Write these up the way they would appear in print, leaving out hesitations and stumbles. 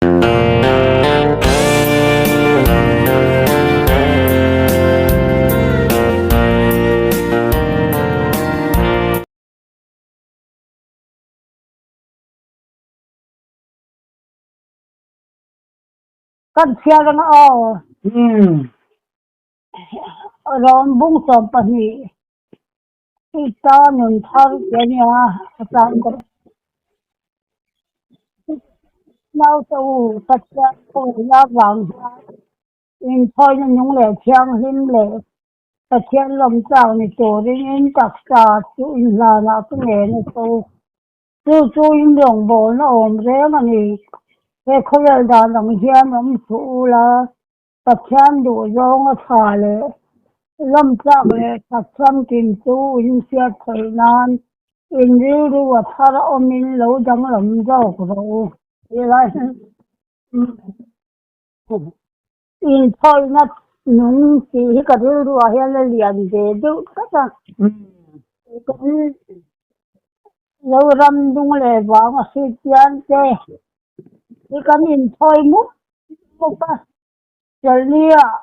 Kan chhiar ang aw. Rawm bung 12 Krista nun thar te a nia a tan ka Naute u Pathian khawngaihna avang hian inthawina nung leh thianghlim leh Pathian lawmchak ni turin in taksa chu inhlanah ka ngen a che u. Chu chu in rawngbawlna awm reng a ni. He khawvel dan ang hian awm suh ula, Pathian duhzawng a tha leh lawmtlak leh thatsam tin chu in hriat theih nan in rilru a thar awmin lo danglam zawk rawh u. Inthawina nung tih hi ka rilruah hian a lian ve deuh tlat a. Kan Zoram dung leh vang a hriat te hi kan inthawi mup mup a. Chawlhni-ah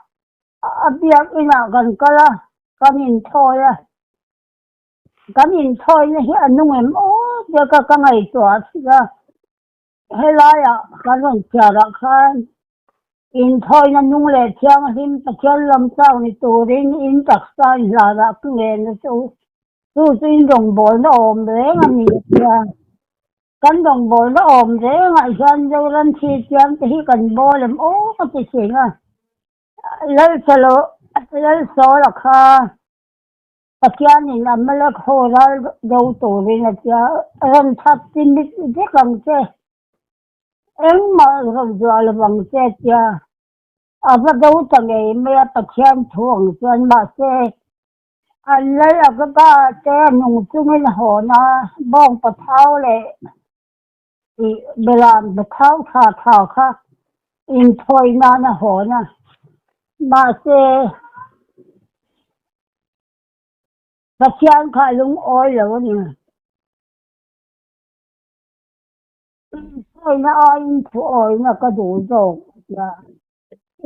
a biakinah kan kal a, kan inthawi a. Kan inthawina hi a nung em aw tia ka ka ngaihtuah a thik a. Helaiah kan rawn chhiarah khan inthawina nung leh thianghlim Pathian lam chak ni turin in taksa inhlanah ka ngen a che u. Chu chu in rawngbawlna awm reng a ni a tia. Kan rawngbawlna awm rengah hian Zoram thil chiang te hi kan bawl em aw ka ti thin a. Lalsawla kha Pathianin Amalek ho ral do turin a tia, rawn that chi mit vek ang che, engmah rawn zuah lo vang che a tia. A va do ta ngei mai a Pathian thu ang chuan, mahse an lal Agaba te nung chungin a hawn a, bawng pathau leh ih beram pathau tha tha kha inthawi nan a hawn a, mahse Pathian kha a lungawi lo a ni. Inthawina aiin thuawina ka duh zawk a tia.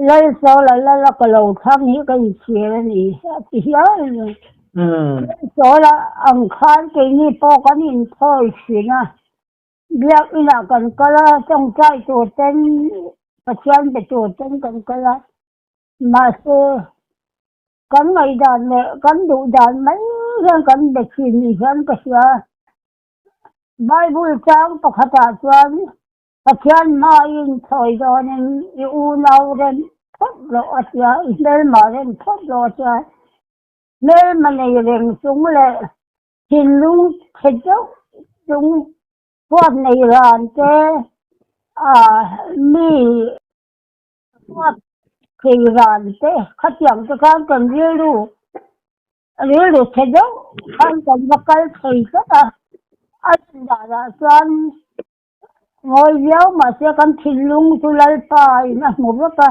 Lalsawla lala ka lo thlang hi ka inchhir a ni a ti hial a ni. Lalsawla ang khan keini pawh kan inthawi thin a, biakinah kan kal a, tawngtai tur ten Pathian be tur ten kan kal a, mahse kan ngaihdan leh kan duh dan mai hian kan be thin ni hian ka hria. Bible chang pakhatah chuan Pathian hmaiin thawi dawnin i unau rem phawt loh a tia, i hmelma rem phawt loh a tia. Hmelma nei reng chung leh thinlung chhe deuh chung huat nei ran te mi huat thei ran te khatiang te khan kan rilru rilru chhe deuh khan kan va kal thei tlat a, a danah chuan Ngawi viau mahse kan thinlung chu Lalpa in a hmu vek a,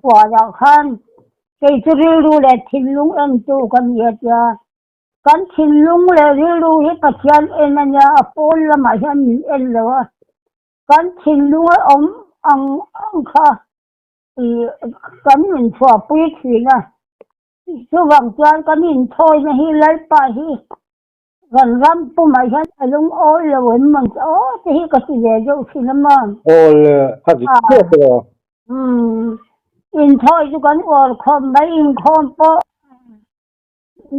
Khualah khan kei chu rilru leh thinlung entu ka ni a tia, kan thinlung leh rilru hi Pathian en a nia, a pawn lamah hian min en lo a, kan thinlung a awm ang ang kha kan inchhuahpui thin a, chuvang chuan kan inthawina hi Lalpa hi Kan ram pumah hian a lungawi lo em maw chu aw te hi ka ti ve deuh thin a maw. Aw le, a dik chiah tawh a. Umm, inthawi chu kan uar khawp mai, inkhawm pawh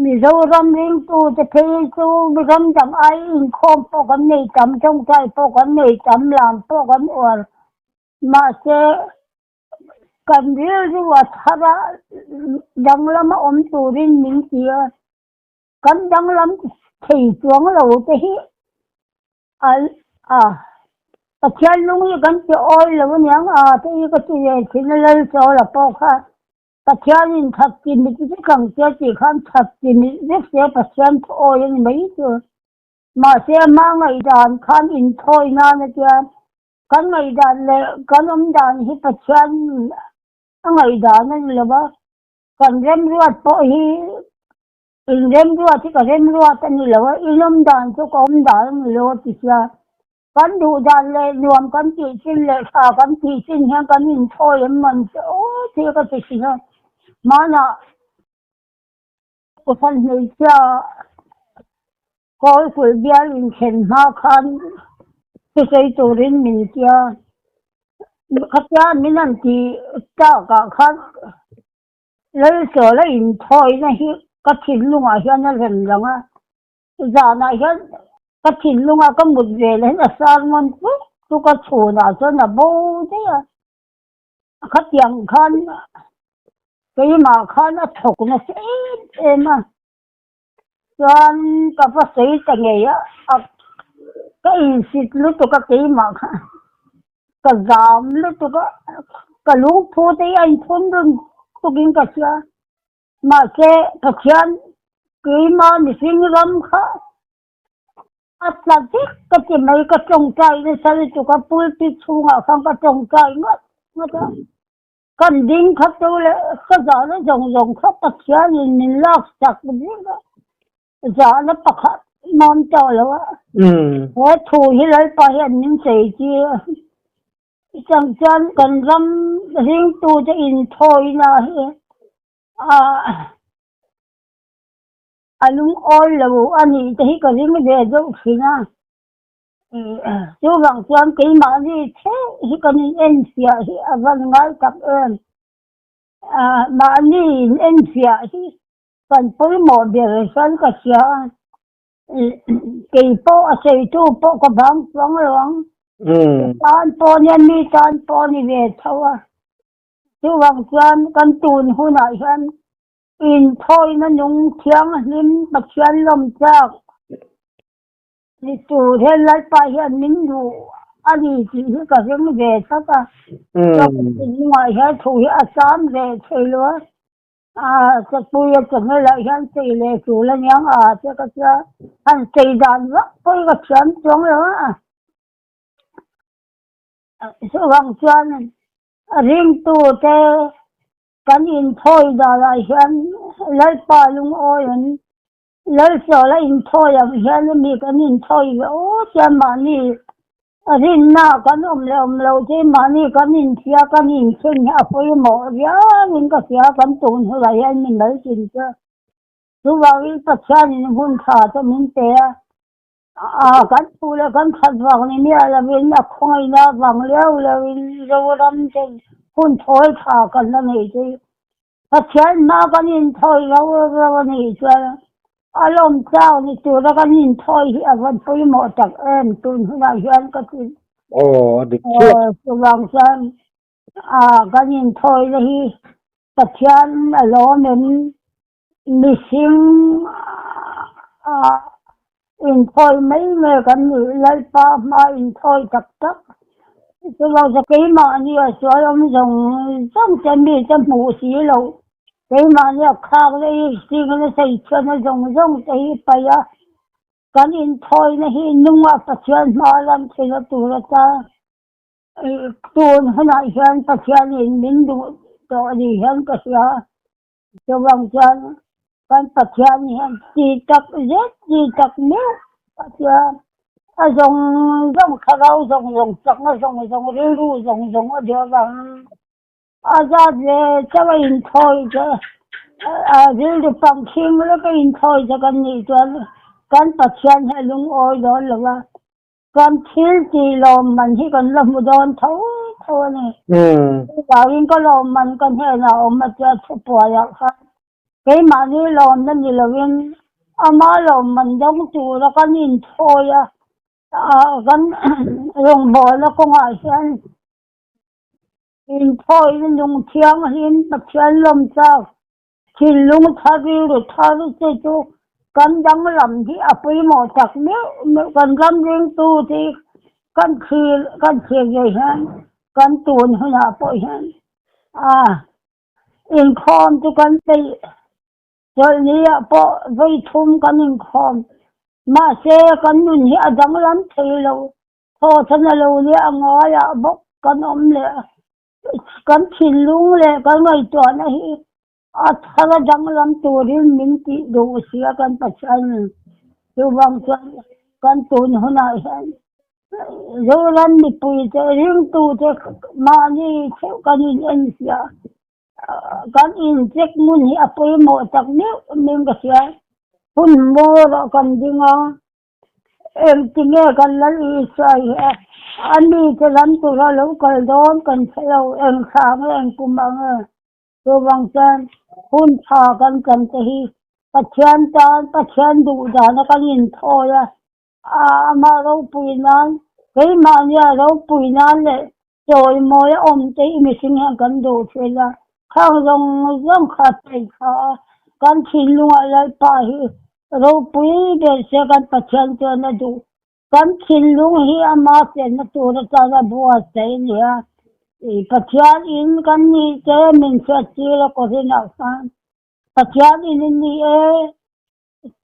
Mizoram ringtute phei chu ram dang ai inkhawm pawh kan nei tam, tawngtai pawh kan nei tam, lam pawh kan uar. Mahse, kan rilru a thar a, danglam a awm turin min ti a. Kan danglam thei chuang lo te hi a a Pathian lung hi kan ti awi lo aniang a te hi ka ti ve thin a Lalsawla pawh kha Pathianin that ti mit vek ang che tih khan that ti mit vek se Pathian thu awi a ni mai chu. Mahse ama ngaihdan khan inthawi nan a tia kan ngaihdan leh kan awmdan hi Pathian a ngaihdan a ni lo va. Kan remruat pawh hi in remruat hi ka remruat a ni lo a, in awm dan chu ka awm dan a ni lo a ti sia. Kan duh dan leh nuam kan tih chin leh tha kan tih chin hian kan inthawi em man che aw tih ka ti thin a. Hmanah Kohhran hmeichhia Kawlkulh bial inthlen hma khan thusawi turin min tia. Khatia min han tih takah khan Lalsawla inthawina hi ka thinlungah hian a rawn lang a. Zanah hian ka thinlunga ka mut ve leh hian a sermon tluk tluk a chhunah chuan a bo daih a. Khatiang khan keimah khan a thawk nasa em em a. Chuan ka va sawi ta ngei a, ka insit lutuk a keimah kha ka zam lutuk a, ka lungphu te hi a inthun run tukin ka hria. Mahse Pathian keimah mihring ram kha a tla vek ka ti mai, ka tawngtai nasa lutuk a, pulpit chhungah khan ka tawngtai ngawt ngawt a. Kan ding kha tu leh ka zahna zawng zawng kha Pathianin min lak sak vek a, zahna pakhat mam tawh lo a. He thu hi Lalpa hian min sawi tir a, chang chuan kan ram ringtute inthawina hi a lungawi lo a nih te hi ka ring ve deuh thin a. Chuvang chuan keimahni theuh hi kan in enfiah hi a van ngai tak em. Mahni in enfiah hi kan pawimawh ber hian ka hria a, kei pawh a sawitu pawh ka bang chuang lo ang. Ka tan pawh nia mi tan pawh a ni ve tho a. Chuvang chuan kan tun hunah hian inthawina nung thianghlim Pathian lawmtlak Ni tur hian Lalpa hian min duh a ni tih hi ka ring ve tlat a. Ka thinlungah hian thu hi a cham ve thei lo a. Aa Chapui a chawhmel-ah hian chei leh tul a niang a tia ka tia. Han chei dan vak pawh hi ka thiam chuang lo a. Chuvang chuan ringtute kan inthawi danah hian Lalpa lungawi an Lalsawla inthawi ang hian mi kan inthawi ve aw chuan mahni rinna kan awm leh awm lo chu mahni kan inthia kan inthin hi a pawimawh riauin ka hria kan tun hunah hian mi mal chin chu chuvangin Pathianin hun tha chu min pe a, aa kan thu leh kan that vang ni miah lovin a khawngaihna vang liau liauin Zoram te hun thawi tha kan la nei chu Pathian hma kan inthawi ro ro a nih chuan a lawm chau ni tura kan inthawi hi a va pawimawh tak em tun hunah hian ka ti. Aw a dik chiah. Aw chuvang chuan kan inthawi na hi Pathian a lawm em mihring inthawi mai mai kan nih Lalpa hma inthawi tak tak Chuvang chu keimahni a sual awm zawng zawng te mi te hmuh si loh, keimahni a khak leh i hring na sawichhiatna zawng zawng te hi paih a, kan inthawina hi nunga Pathian hma lam theihna tur ata tun hunah hian Pathianin min duh tawh ni hian ka hria. Chuvang chuan kan Pathian hian ti tak zet ti tak meuh a tia, a zawng zawng thlarau zawng zawng chakna zawng zawng rilru zawng zawng a duh avangin a zat ve chauh a inthawi che a rilru pangkhing lek a inthawi che kan nih chuan kan Pathian hi a lungawi dawn lo va. Kan thil tih lawmman hi kan la hmu dawn tho tho a ni. Chuvangin ka lawmman ka hnenah awm a tia thupuaiah khan keimahni lawmna ni lovin ama lawmman dawng tura kan inthawi a, kan rawngbawlna kawngah hian inthawina nung thianghlim Pathian lawmchak Thinlung thar rilru thar te chu kan danglam hi a pawimawh tak meuh meuh kan ram ringtu te kan thlir kan thlir ve hian kan tun hunah pawh hian a inkhawm chu kan peih chawlhni ah pawh vawi thum kan inkhawm mahse kan nun hi a danglam thei lo thaw chhan a lo leh a ngaiah bawk kan awm leh a. Kan thinlung leh kan ngaihtuahna hi a thar a danglam turin min tih duh sia kan Pathianin. Chuvang chuan kan tun hunah hian. Zoram mipuite ringtute mahni theuh kan in enfiah kan in check ngun hi a pawimawh tak meuh meuh ka hria. Hun mawrah kan ding a, engtinge kan Lal Isua hi a mite lam tura lo kal dawn kan hre lo, eng thla nge eng kum ah nge. Chuvang chuan hun tha kan chan te hi Pathian tan Pathian duh dana kan inthawi a, amah ropui nan keimahnia ropui nan leh chawimawi a awm te hi mihring hian kan duh thin a, khang zawng zawng kha a paih kha a, kan thinlungah Lalpa hi ropui ber se kan Pathian chuan a duh. Kan thinlung hi ama chenna tur atana buatsaih a ni a, Pathian in kan nih te min hriattir a Korinah khan Pathian in a ni e,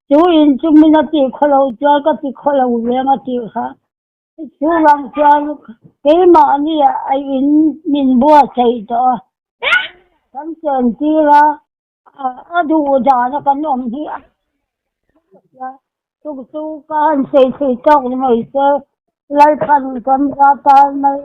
chu in chu min a tih khaw lo chuan ka ti khaw lo veng a tih kha. Chuvang chuan keimahni a in min buatsaih tawh a, kan chentir a. A duh dana kan awm hi a chu chu ka han sawi thei tawk ni mai se Lalpan kan za tan mai.